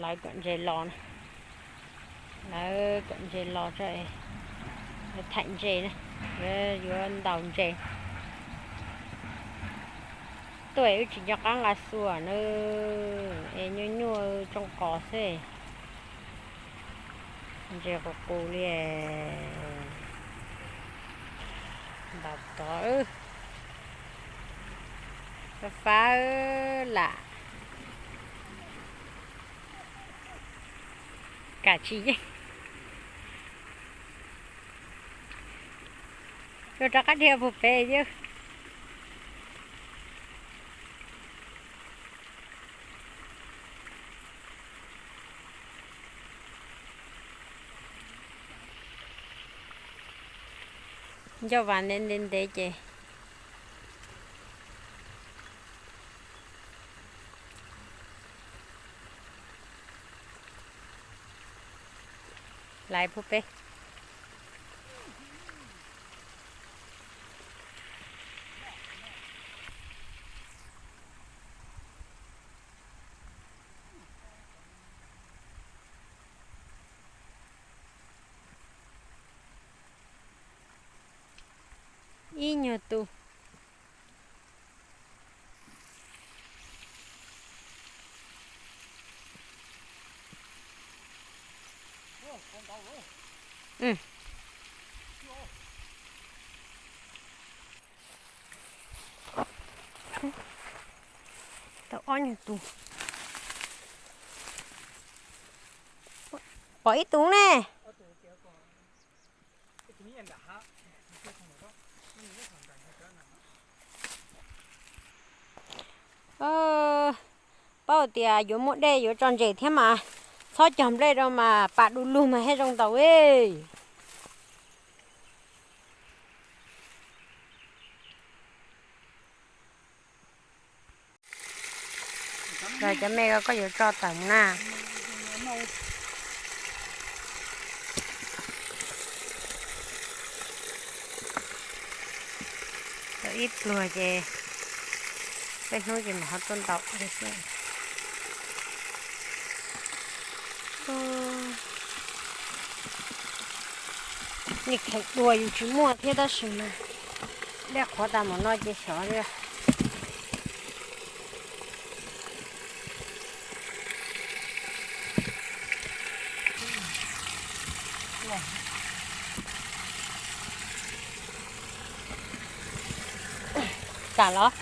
Lawv kom ntses los, lawv kom ntses los tso, lawv thaij ntses na, lawv yuav ntaus ntses. Tuaj wb tsis nco qab nqa xuas na, es nyuaj nyuaj tsoo qos xwb. Ntses qus qus li, ntaus tod, fab fab lam kam tsis yeej. Yuav rov qab dhia puag pem yog. Ncauj vas ntev ntev ntev ces laiv puag pem. Ib nyuag tus. Tau ob nyuag tus. Pom ib tug ne. Paub tias yuav muaj dej yuav tso ntses thiab mas txhob cog nplej rau mas pam du lug mas thiaj zoo ntaus. Los cov me ko koj yuav tso tawm mus na. Tau ib pluag ces peb hnub ces mam ho tuaj ntaus xwb. Nej kheev dua yus tsis muaj thiab tab sis mas dej qhuav tas mus no ces xyov li. Kam los.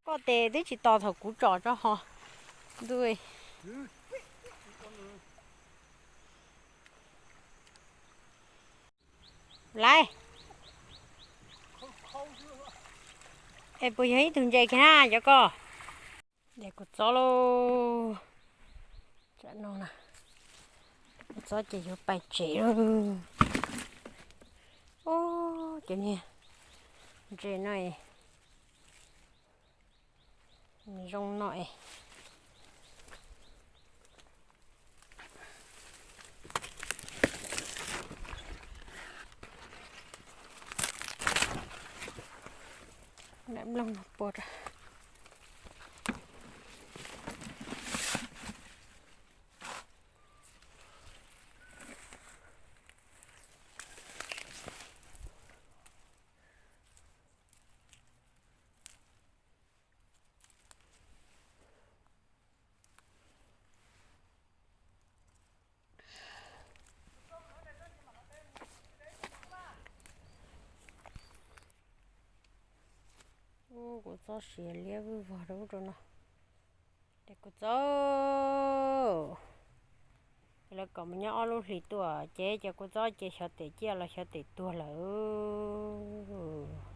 Koj tes twb tsis tos thaum kuv tsom tso ho ntuj. Laiv. Es puas yog ib tug ntses kiag na cov ko? Des kua txob lauj. Tsam no na, kua txob ces yuav pais tsev lauj. Ub, cov niag ntses no es zoo no es. Lam nplooj no pua rau. Ub, kuv txob siav liab vwj vog rau ub rau no. Des kua txob, lawv kom mus nyob ob lub hlis tuaj ces cov kua txob ces xyov tes ciaj los xyov tes tuag lawm.